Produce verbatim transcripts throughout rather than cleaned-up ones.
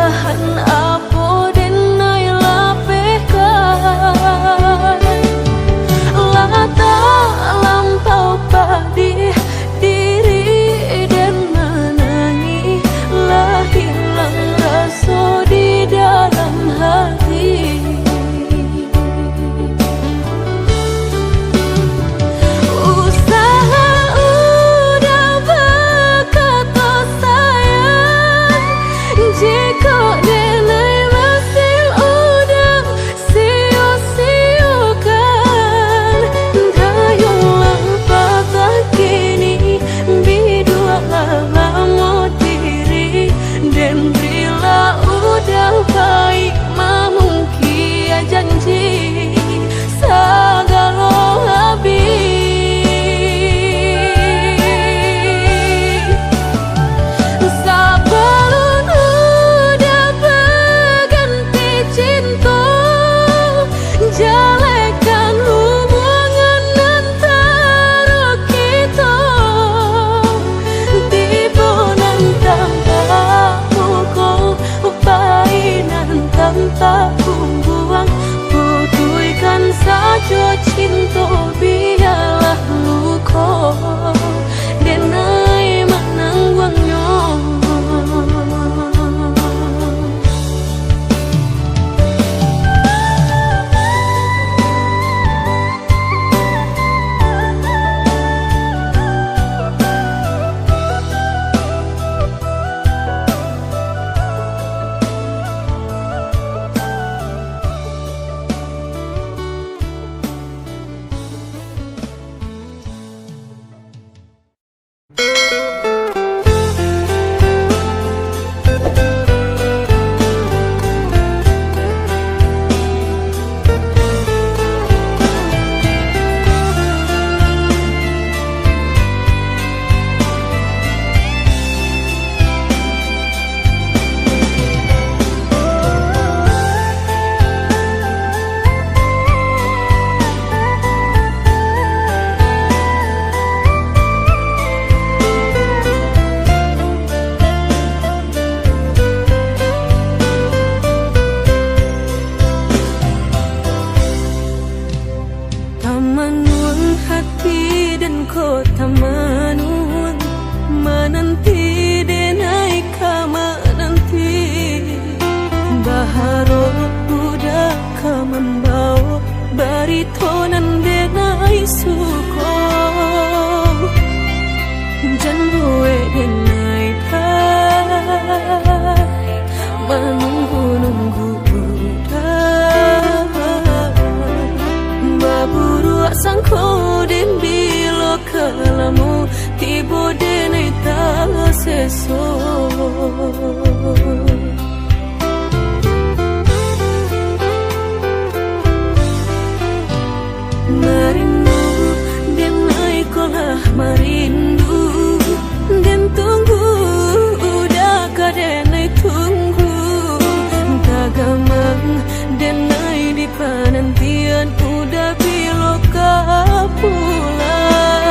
Tahan apo den ai lapehkan, lah talampau padih diri den manangih, lah hilang raso di dalam hati. Usaha udah bakato sayang, jikok den ai masih udah sio-siokan. Dayung lah patah kini, biduak lah lamotiri, den rila udah baik mamungkia janji sagalo abih. Sabalun udah baganti cinto, jalekan hubungan antaro kito. Tibo nan tampak muko, pai nan tampak pungguang, putuihkan sajo cinto, bialah luko den ai manangguangnyo. Tamanuang hati den ko tamanuang, mananti den ai ka mananti. Baharok udah ka mambawo barito nan den ai suko. Jan buek den ai dah manunggu-nunggu udah. Baburuak sangko den bilo ka lamo, tibo den ai taseso. Marindu, den ai ko lah marindu. Den tunggu, udah ka den ai tunggu. Tagamang, den ai di panantian, udah bilo ka pulang.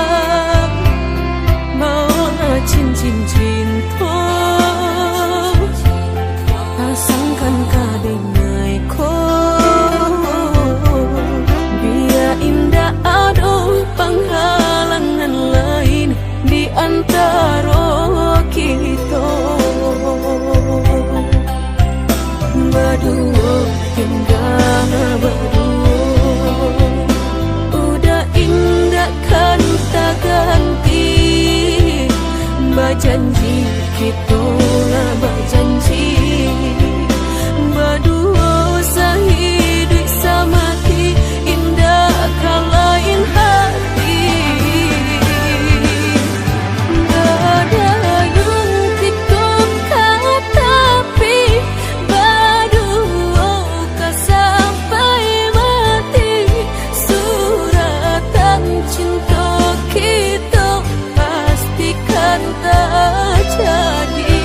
Baolah cincin cinto, pasangkan ka den ai ko. Bia indak ado panghalangan lain di antaro kito. Baduo tingga baduo, udah indak kan taganti. Bajanji kito lah bajanji, baduo sahiduik samati, indak ka lain hati. Badayung kito ka tapi, baduo ka sampai mati. Suratan cinto kito pastikan tajadi.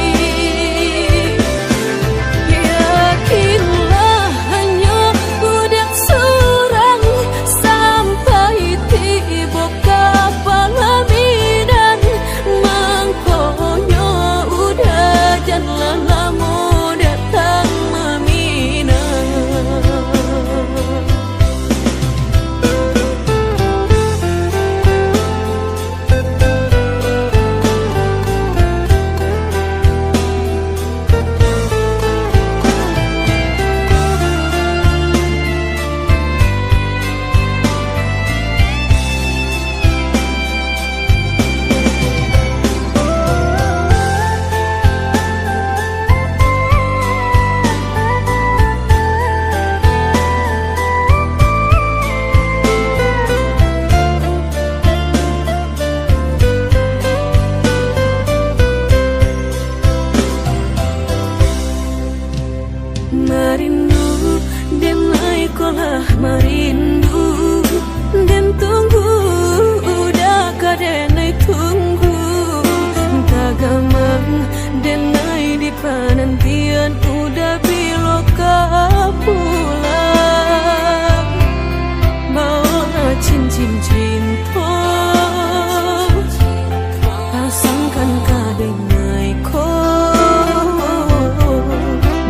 Marindu, denai ko lah marindu. Den tunggu, uda ka denai tunggu. Tagamang, denai di panantian, uda bilo ka pulang. Baolah cincin cinto, pasangkan ka denai ko.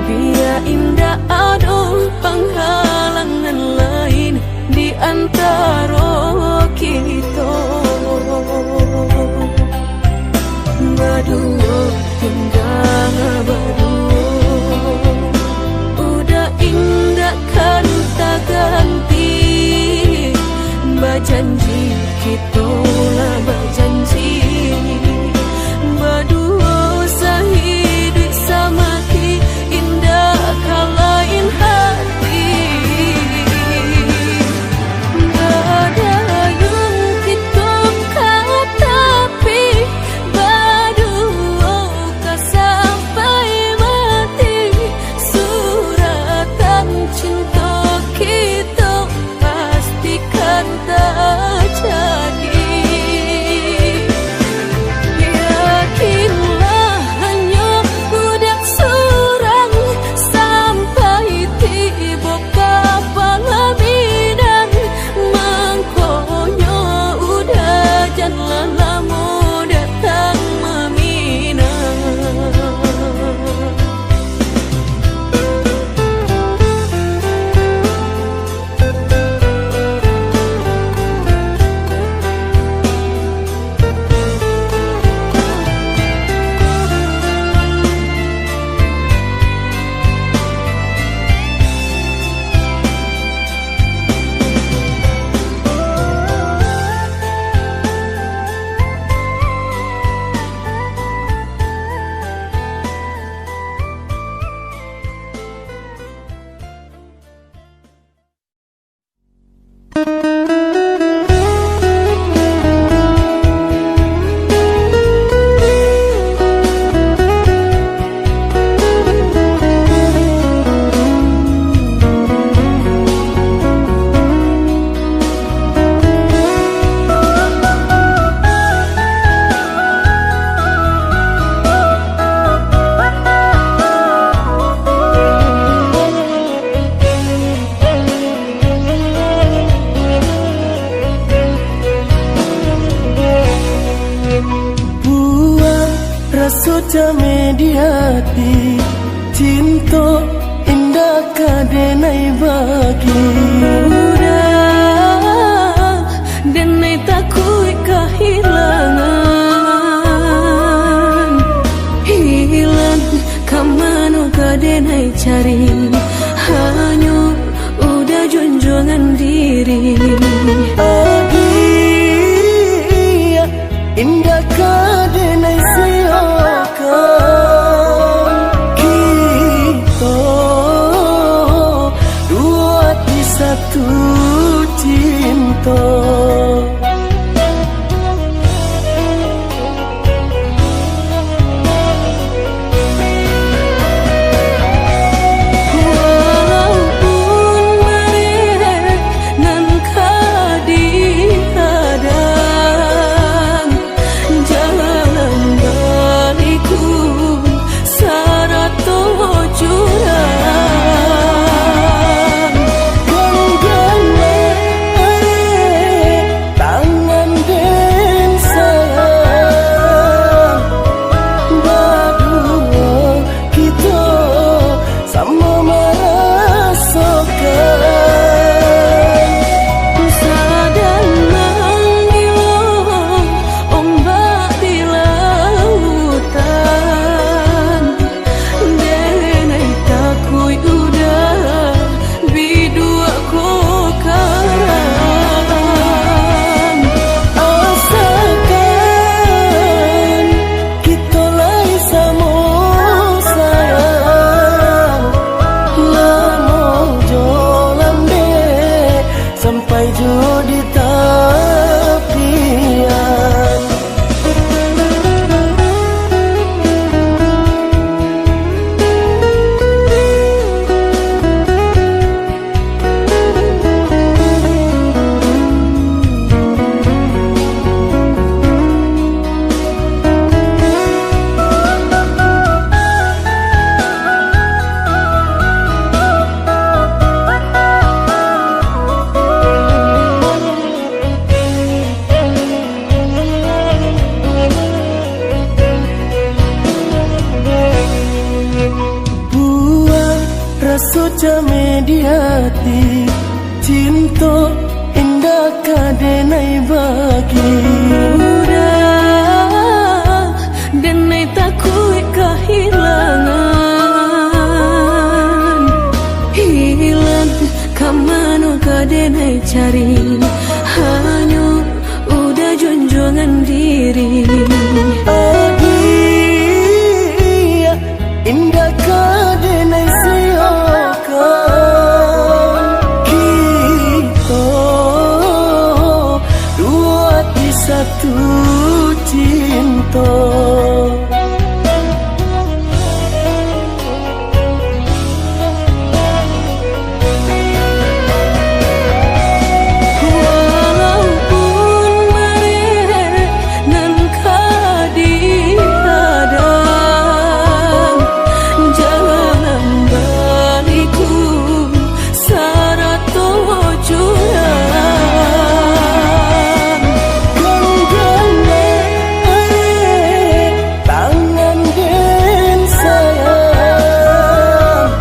Bia indak ado panghalangan lain di antaro kito. Baduo, tingga baduo, uda indak kan taganti. Bajanji, kito lah bajanji, baduo sahiduik samati, indak ka lain hati. Badayung kito ka tapi, baduo ka sampai mati. Suratan cinto kito pastikan tajadi. Yakinlah, hanyo uda surang, sampai tibo ka palaminan. Mangkonyo uda janlah lamo datang maminang. Buah raso damai di ati, cinto indak ka denai bagi. Uda, denai takuik kahilangan. Hilang ka mano ka denai cari, hanyo uda junjuangan diri. Agiah indak ka denai siokan, kito duo ati satu cinto. Walaupun barek nan ka Raso cameh di ati, cinto indak ka denai bagi. Udah, denai takuik kahilangan. Hilang ka mano ka denai cari, hanyo Udah junjuangan diri. Adiak, indak ka denai siokan. Kito duo ati satu cinto. Walaupun barek nan ka dihadang, jalan baliku sarato jurang. Ganggang eh, tangan den sayang,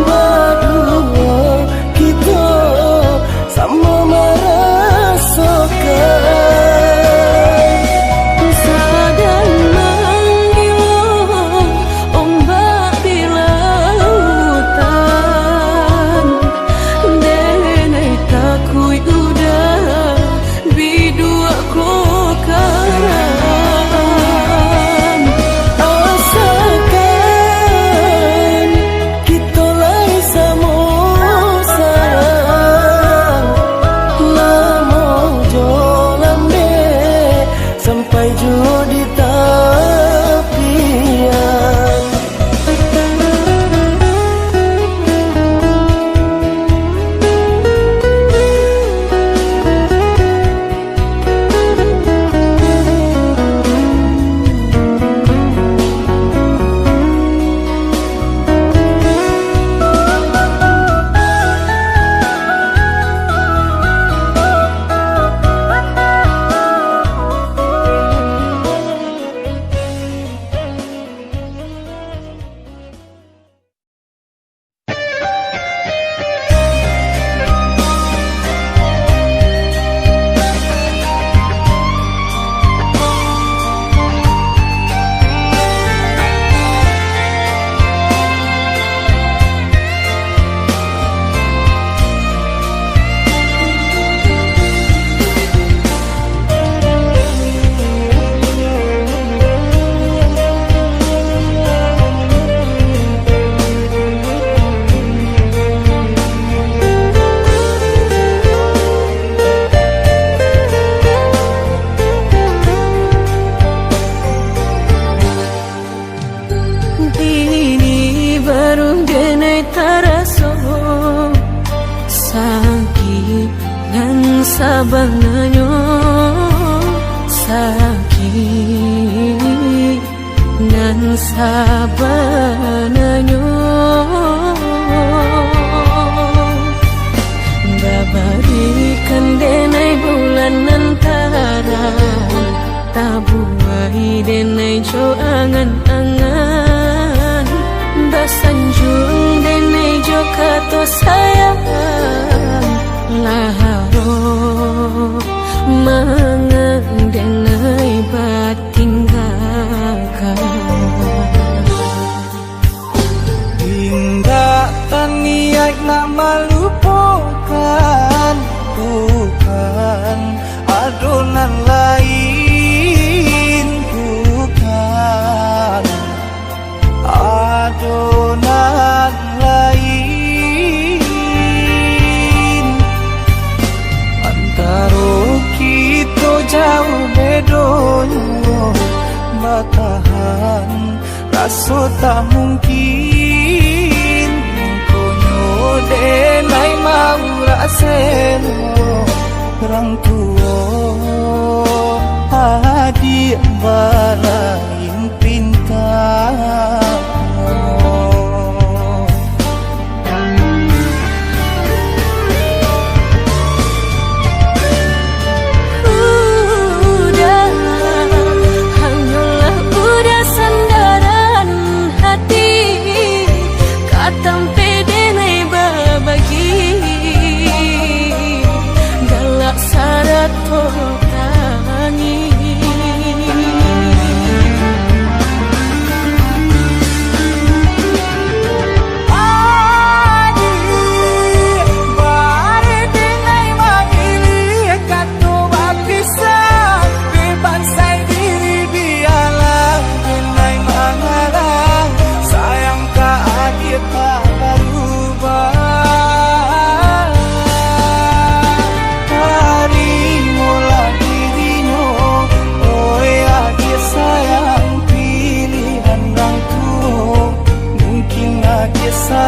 baduo kito samo marasokan. Sadang manggilo ombak di lautan, denai takuik udah biduak ko karam. Asakan kito lai samo sayang, lamo jo lambek sampai jo di tapian. Kini baru denai taraso sakik nan sabananyo, sakik nan sabananyo. Babarikan denai bulan nan tarang, tabuai denai jo angan-angan, basanjuang denai jo kato sayang, lah aro mangan denai batinggakan. Indak taniaik nak malupokan, bukan ado nan lain, bukan ado nan lain. Antaro kito jauah bedonyo, batahan raso tak mungkin, mangkonyo denai maurak selo, urang tuo adiak balain pinta. Udah, hanyolah udah sandaran hati, ka tampek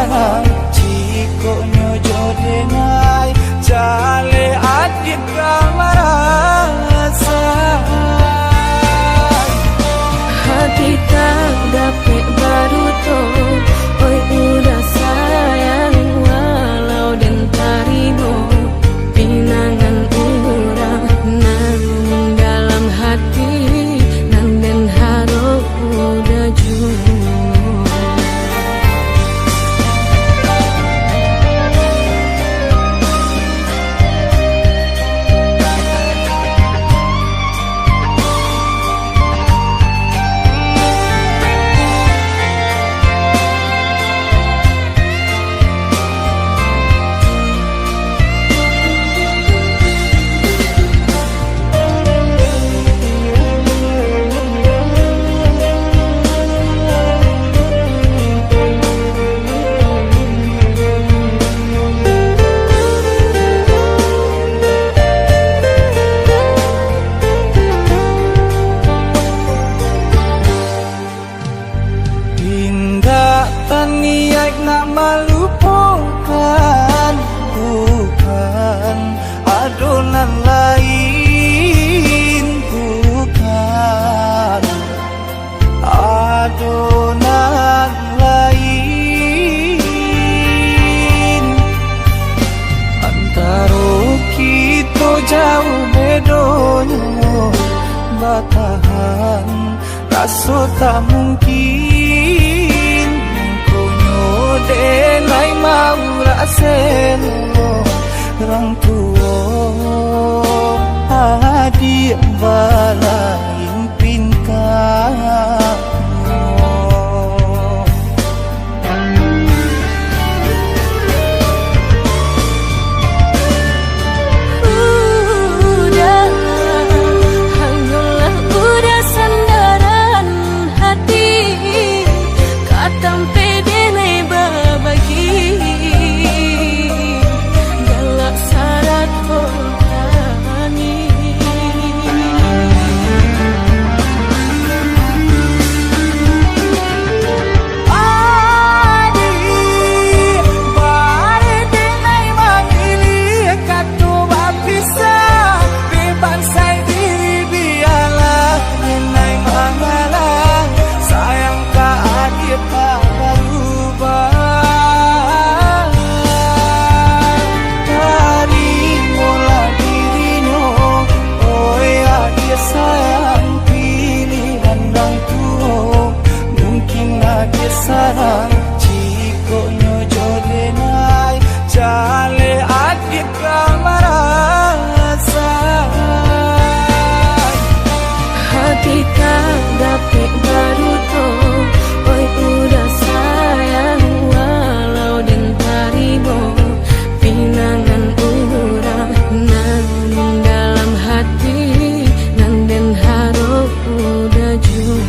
Jikoknyo jo denai, jaleh adiak ka marasa. Hati tak dapek baduto, oi udah sayang, walau den tarimo pinangan urang, namun dalam hati nan den harok udah juo. Indak taniaik nak malupokan, bukan, ado nan lain, bukan, ado nan lain. Antaro kito jauh bedonyo, batahan raso tak mungkin, mangkonyo denai maurak selo, rang tuo adiak balain pintanyo. Udah, hanyolah udah sandaran hati, ka tampek denai babagi, galak sarato tangih. Adiak, bareh denai mamiliah kato bapisah, dek bansai diri bialah denai mangalah, sayang ka adiak tak barubah. Tarimolah dirinyo, oi adiak sayang, pilihan rang tuo. Mungkin adiak sadang, jikoknyo jo denai, jaleh adiak ka marasa. Hati tak dapek baduto, oi udah sayang, walau den tarimo pinangan urang, namun dalam hati nan den harok udah juo.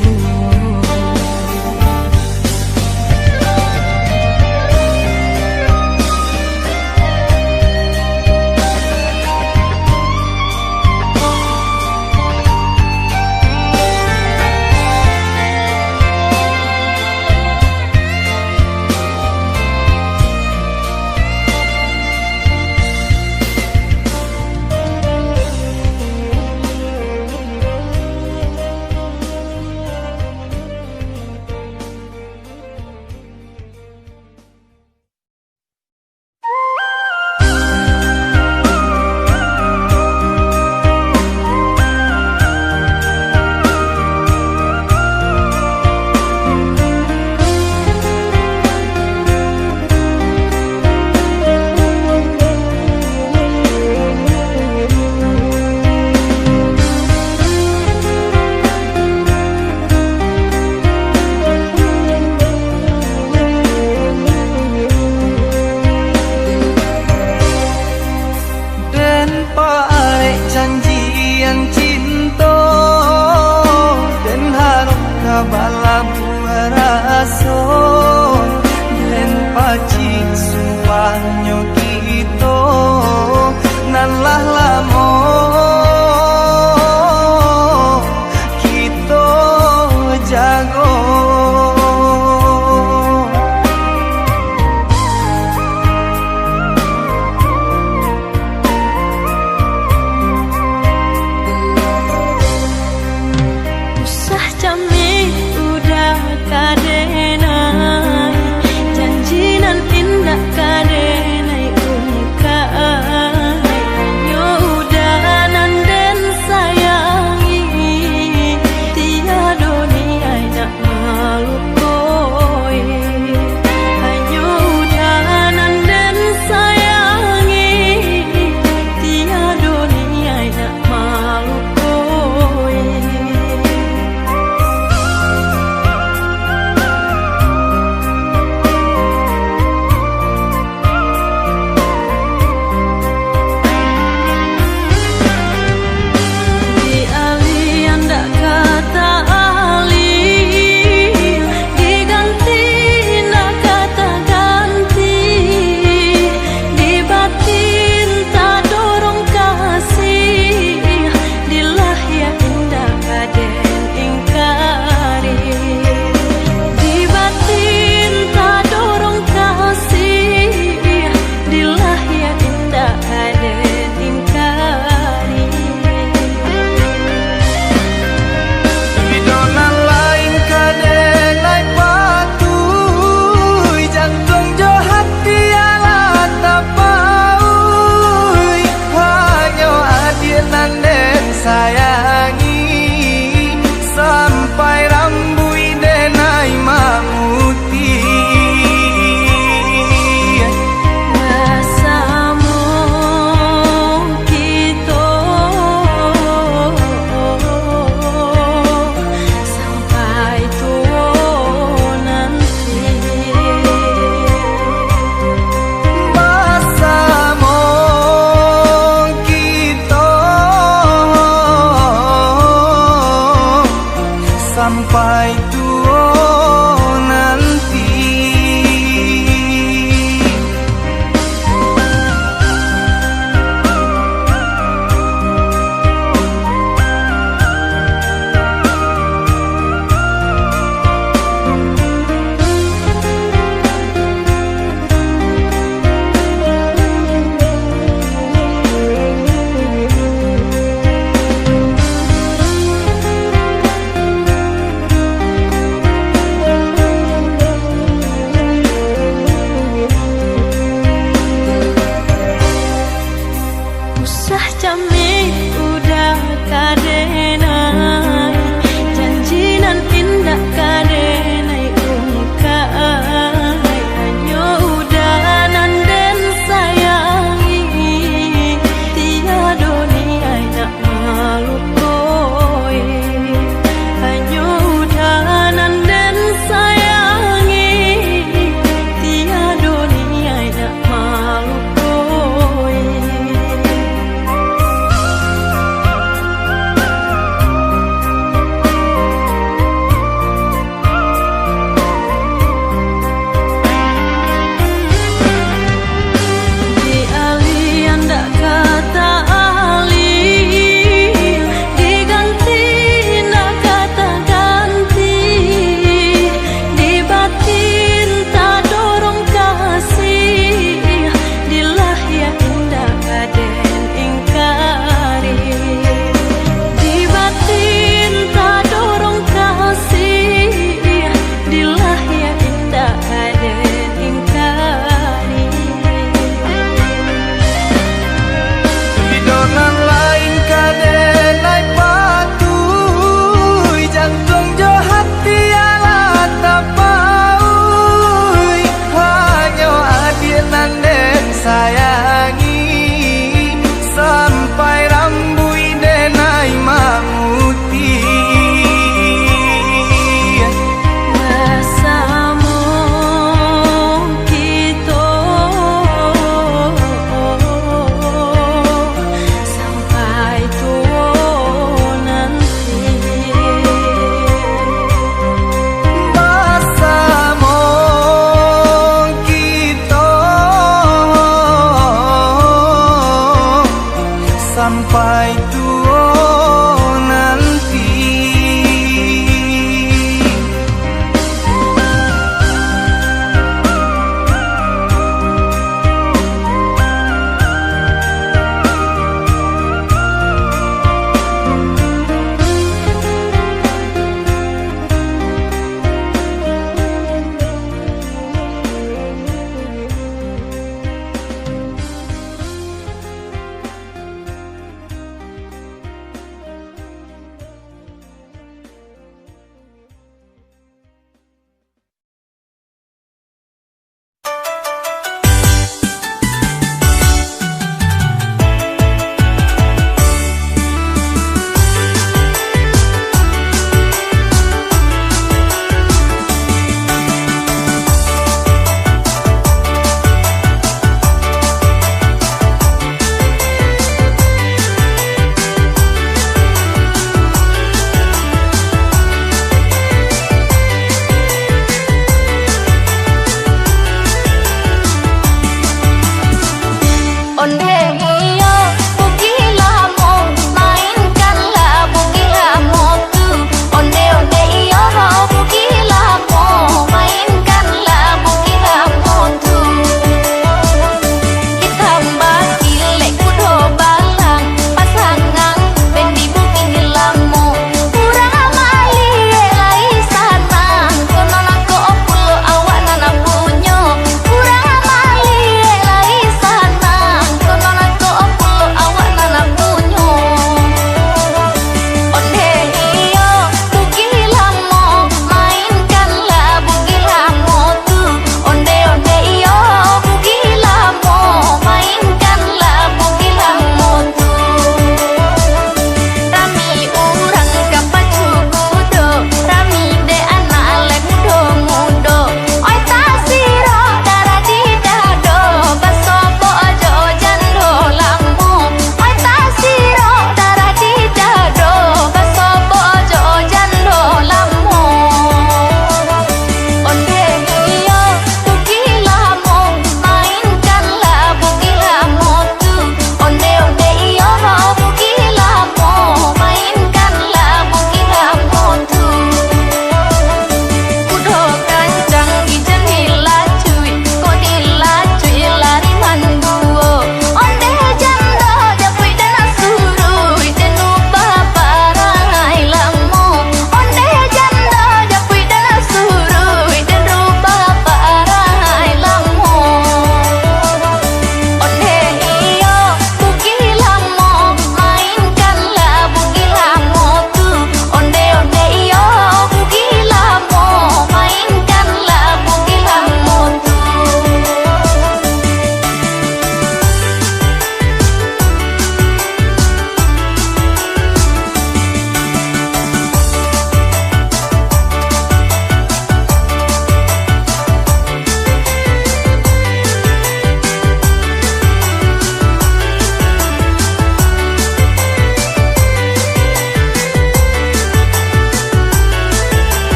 Den paek janjian cinto, den harok ka balabuah raso, den pacik sumpahnyo kito nan lah lamo kito jago.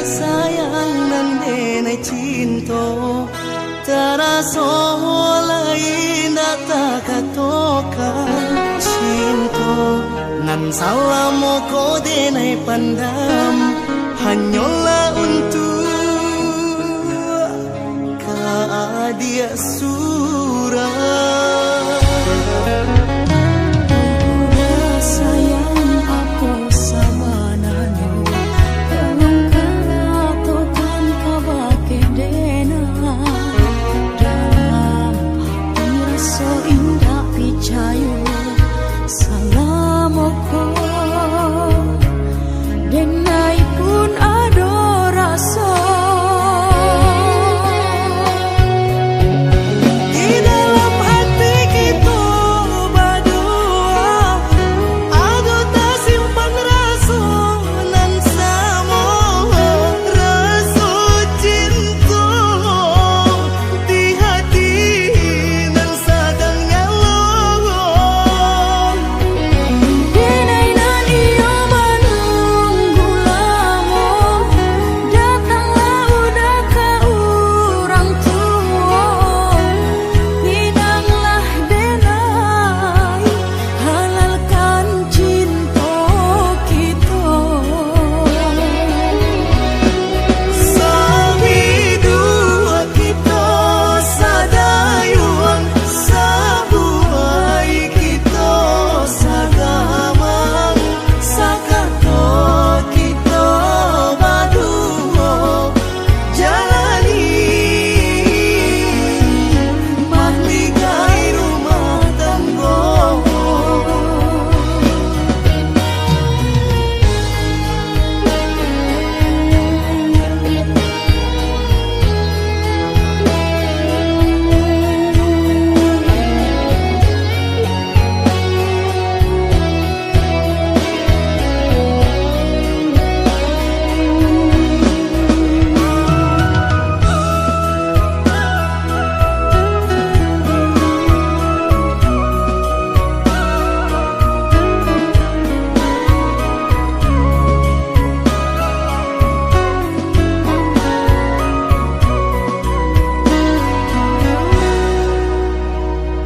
Sayang nan denai cinto, taraso lai indak takatokan. Cinto nan salamo ko denai pandam, hanyolah untuak ka adiak surang. Sayang, apo sabananyo tolong katokan kabake denai. Dalam hati raso indak picayo, salamo ko denai pun ado raso. Di dalam hati kito baduo, ado tasimpan raso nan samo. Raso cinto di hati nan sadang nyalo. Denai nan iyo manunggu lamo, datanglah uda ka urang tuo. Pinanglah denai, halalkan cinto kito. Sahiduik kito sadayuang, sabuai kito sagamang, sakato kito baduo jalani mandigai rumah tanggo.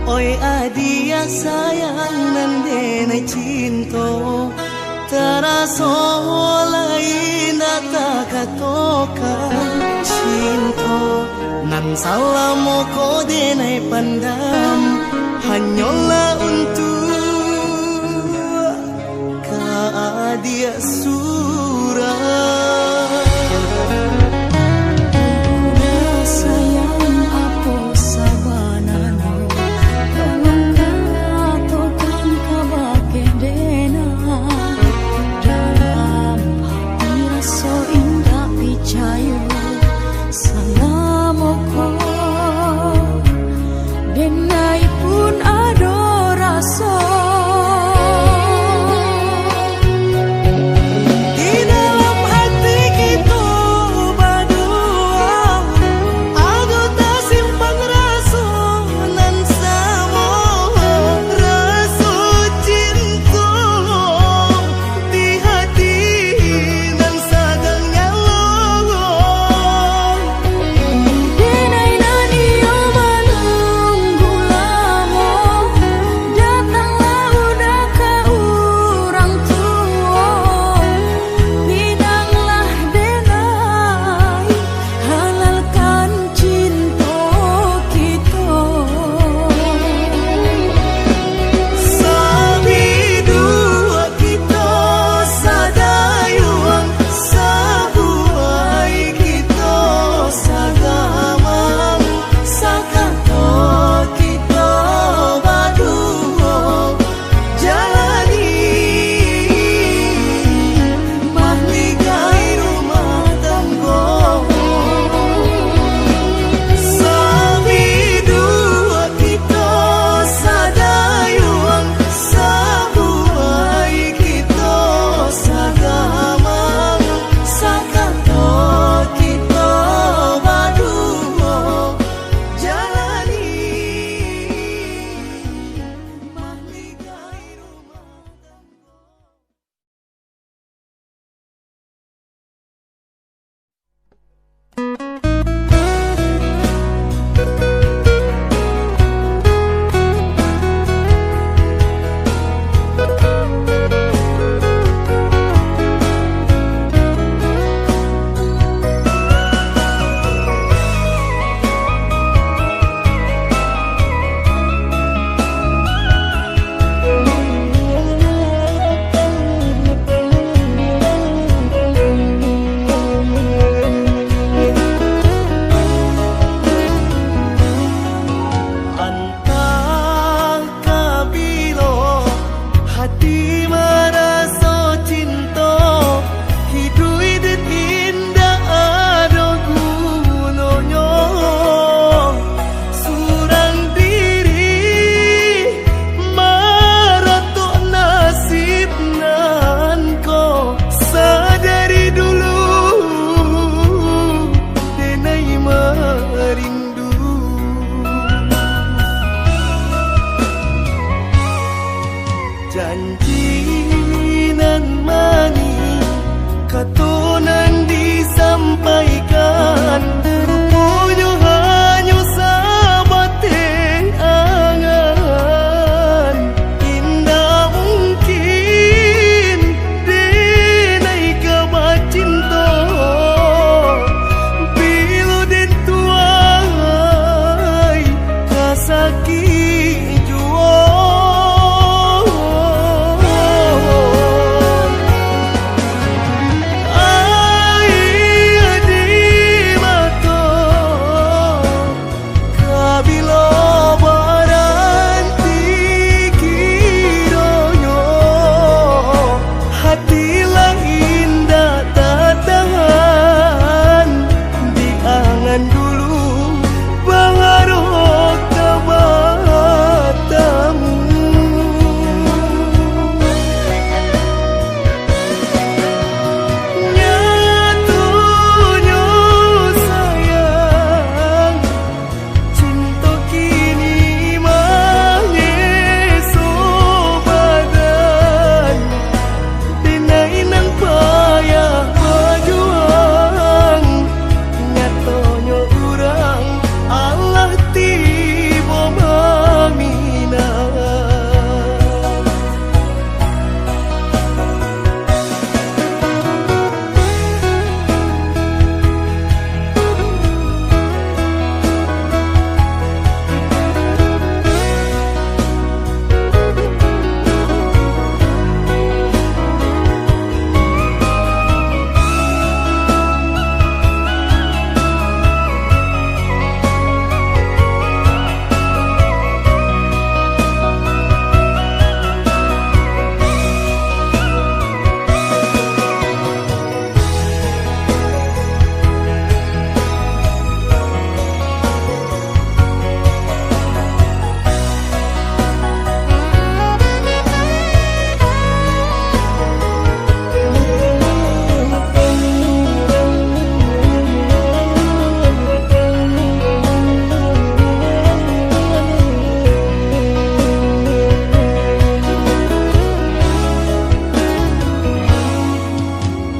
Oi adiak sayang nan denai cinto, taraso lai indak takatokan. Cinto nan salamo ko denai pandam, hanyolah untuak ka adiak surang. Sayang, apo sabananyo tolong katokan kabake denai. Dalam hati raso indak picayo, salamo ko denai pun ado raso.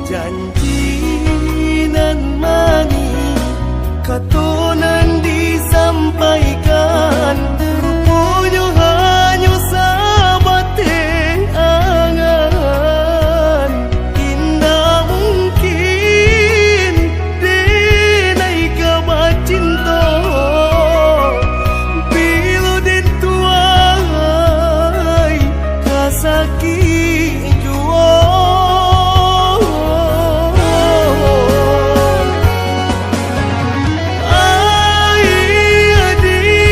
Janji nan manih, kato nan disampaikan, ruponyo hanyo sabateh angan. Indak mungkin denai ka bacinto, bilo den tuai ka sakik juo. Ai, adi,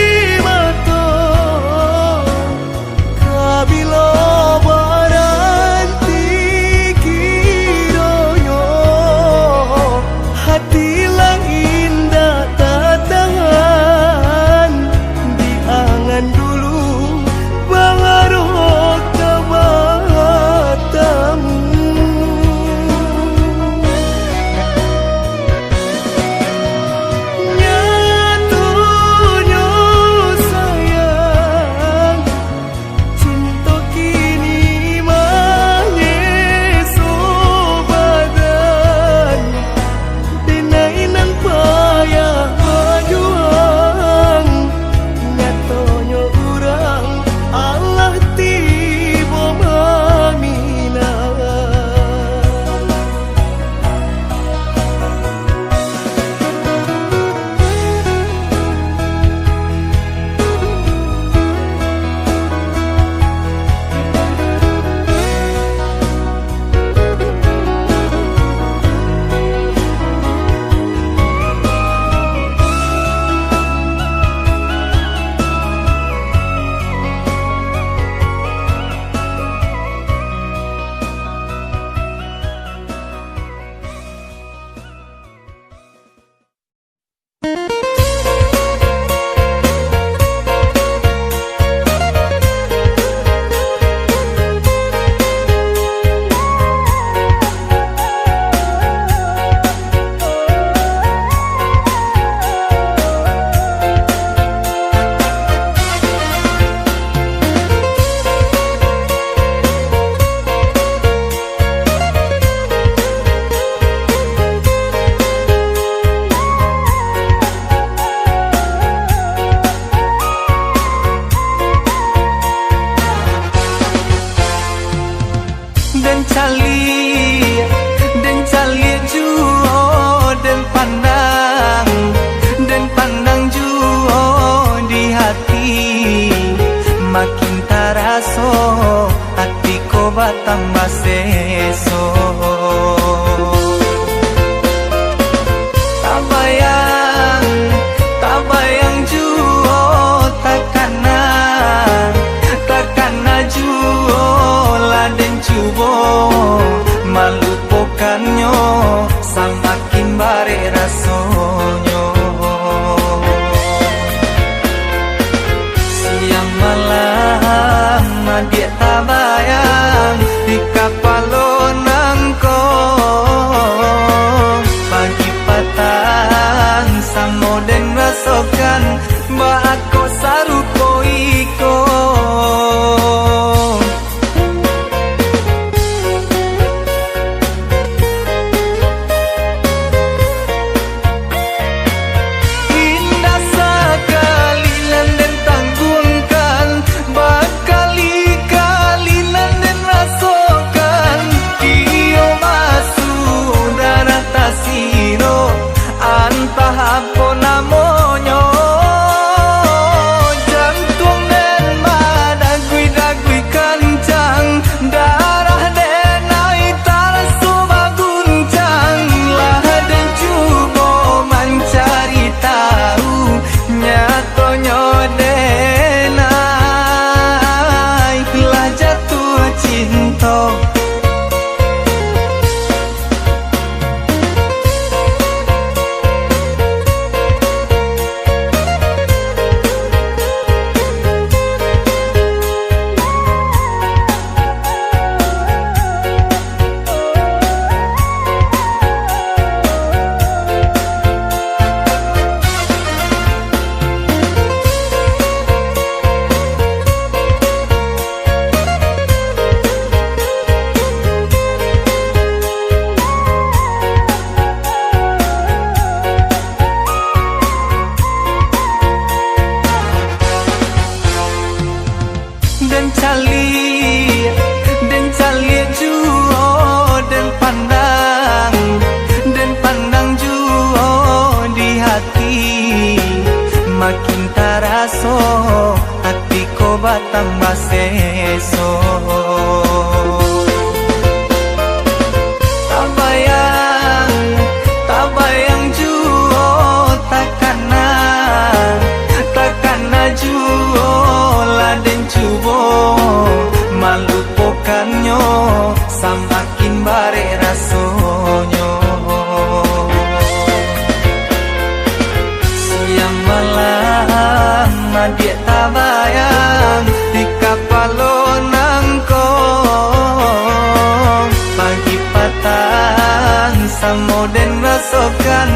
Samo den rasokan,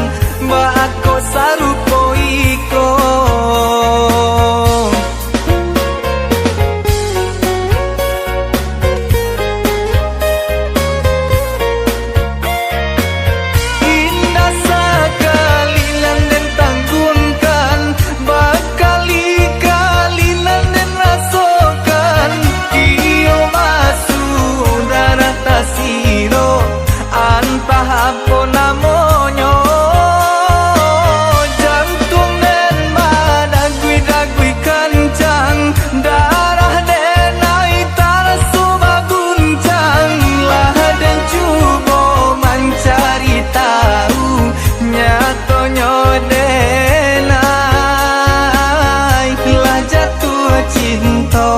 baa kok sarupo iko. Indak sakali nan den tangguangkan, bakali-kali nan den rasokan. Iyo basuo darah tasiro, antah apo namonyo. Jantuang den badagui-dagui kancang, darah den ai taraso baguncang. Lah den cubo mancari tau, nyatonyo den ai lah jatuah cinto.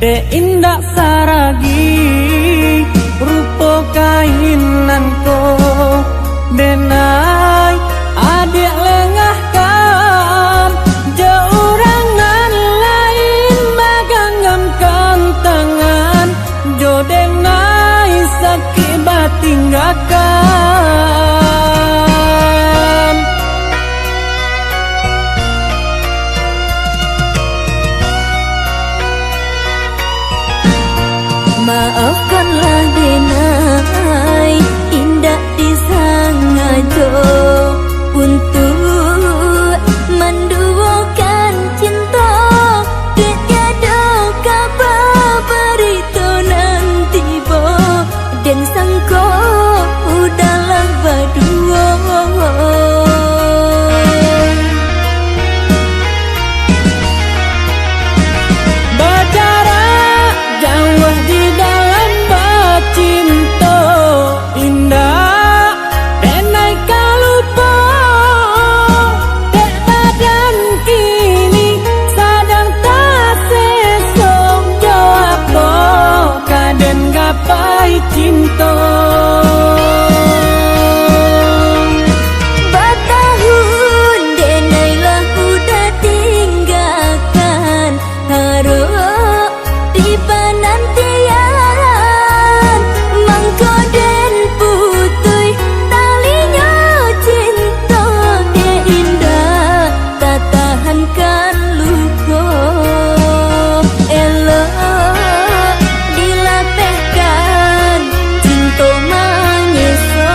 Dek indak saragi rupo kain nan ko, denai adiak lengahkan, jo urang nan lain baganggamkan tangan, jo denai sakik batinggakan. Maafkanlah denai, indak disangajo untuk manduokan cinto, dek tiado kaba barito nan tibo. Den sangko udah lah baduo. Bajarak jauah di dalam bacinto, indak denai ka lupo, dek badan kini sadang taseso, jo apo ka den gapai cinto. Batahun denai lah udah tinggakan, harok di panantian, mangko den putuih talinyo cinto, dek indak tatahankan luko, elok dilapehkan cinto manyeso.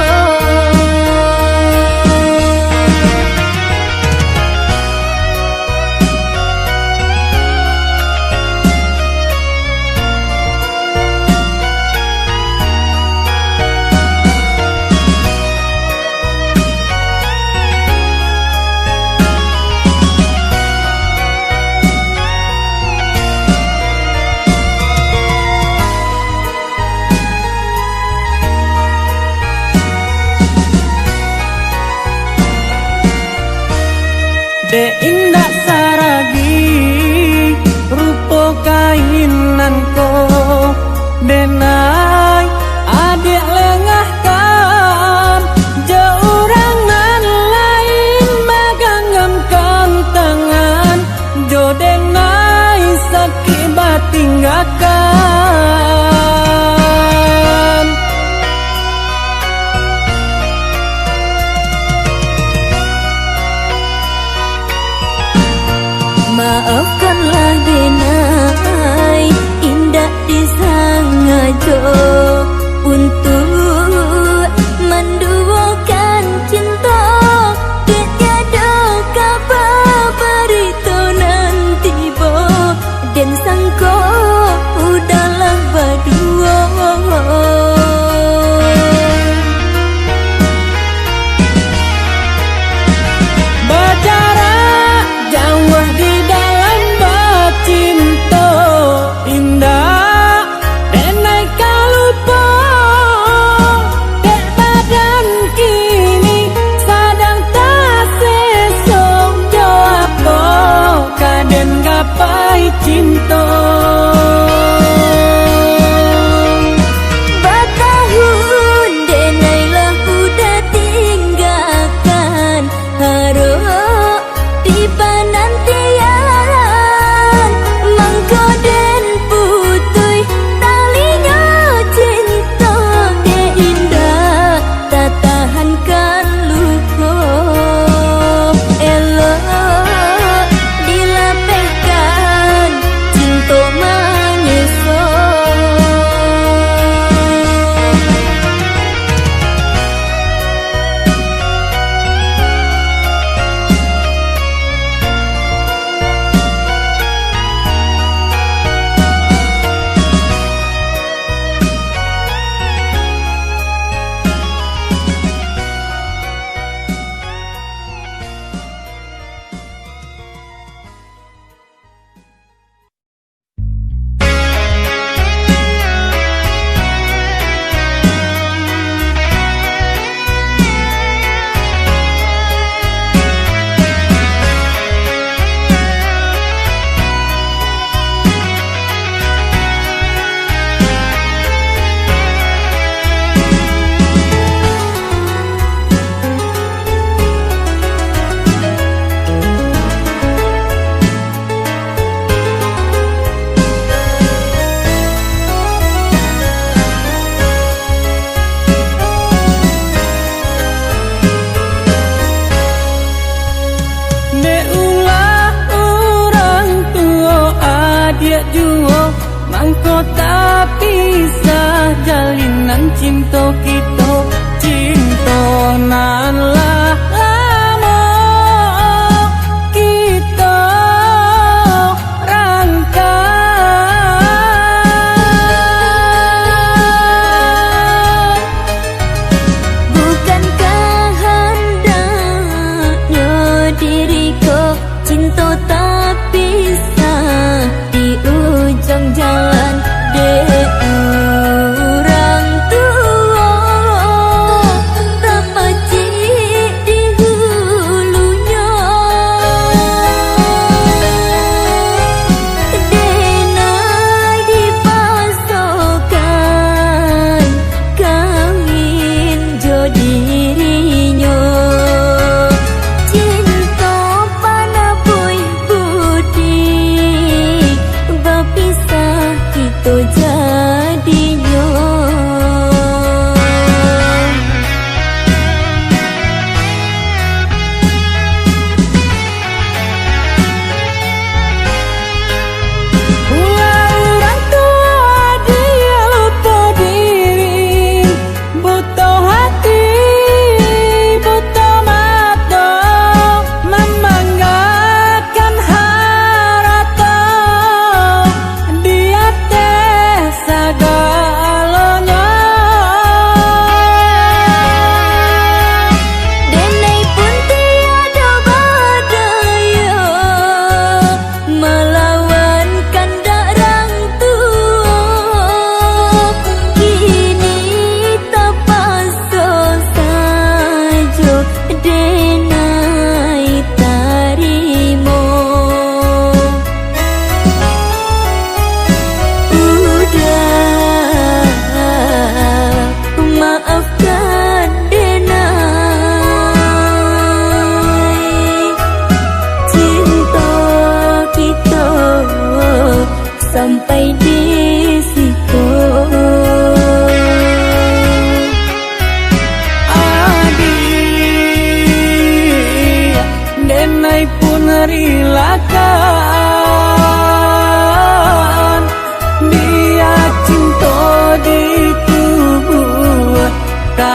Dek indak saragi rupo kain nan ko, denai adiak lengahkan, jo urang nan lain baganggamkan tangan, jo denai sakik batinggakan. Maafkanlah denai, indak disangajo untuk manduokan cinto. Dek tiado kaba barito nan tibo, den sangko udahlah baduo. Bajarak jauah di dalam bacinto, indak denai ka lupo. Dek badan kini sadang taseso, jo apo ka den gapai cinto. Batahun denai lah udah tinggakan, harok dipanantian, mangko den putuih talinyo cinto, dek indak tatahankan luko. Elok dilapehkan cinto manyeso. Dek ulah urang tuo, adiak juo, mangko tapisah jalinan cinto kito, cinto nan lah lamo kito rangkai. Bukankah handaknyo diri ko cinto tapisah di ujuang jalan dek urang tuo, tapacik di hulunyo, denai dipasokan kawin jo dirinyo. Cinto panabuih budi, bapisah kito jadinyo. Ulah urang tuo, adiak lupo diri, buto hati, buto mato, mamanggakan harato di ateh sagalonyo. Denai pun tiado badayo malawan kandak rang tuo, kini tapaso sajo denai tarimo. Udah, maafkan denai, cinto kito sampai di siko. Adiak, denai pun rila ka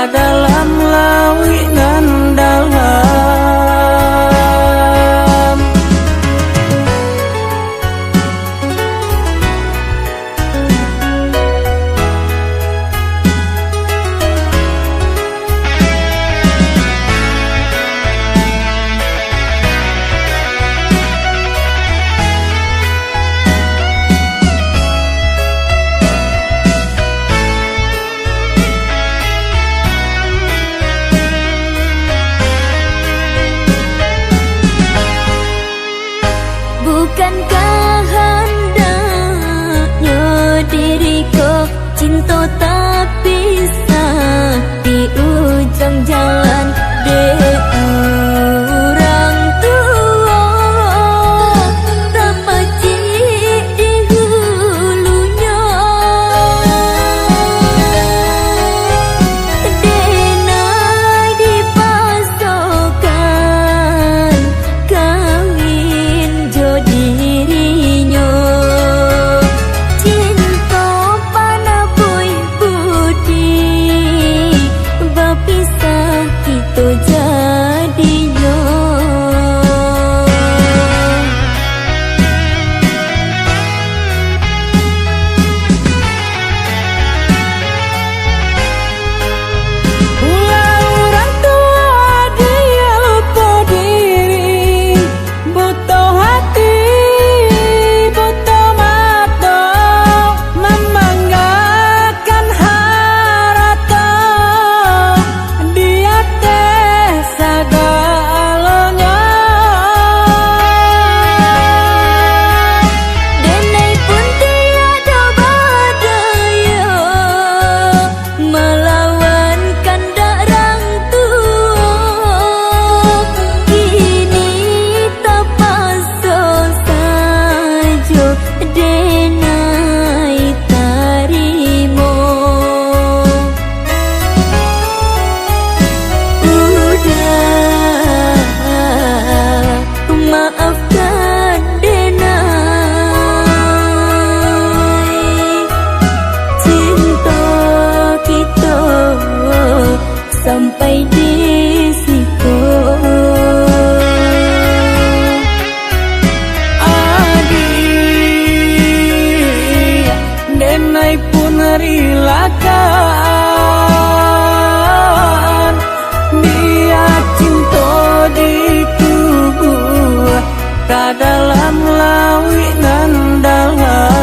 Dalam lauik nan dalam. Bukan kahandaknyo diri ko cinto tapisah di ujung jalan dek urang tuo, tapacik di hulunyo. Denai dipasokan kawin jo dirinyo. Cinto panabuih budi, bapisah kito jadinyo. Ulah urang tuo diupo diri, buto hati, buto mato, mamanggakan harato di ateh sagalonyo. Denai pun tiado badayo malawan kandak rang tuo, kini tapaso sajo denai tarimo. Udah, maafkan denai, cinto kito sampai di siko. Adik, denai pun rilakan, bia cinto dikubua ka dalam lauik nan dalam.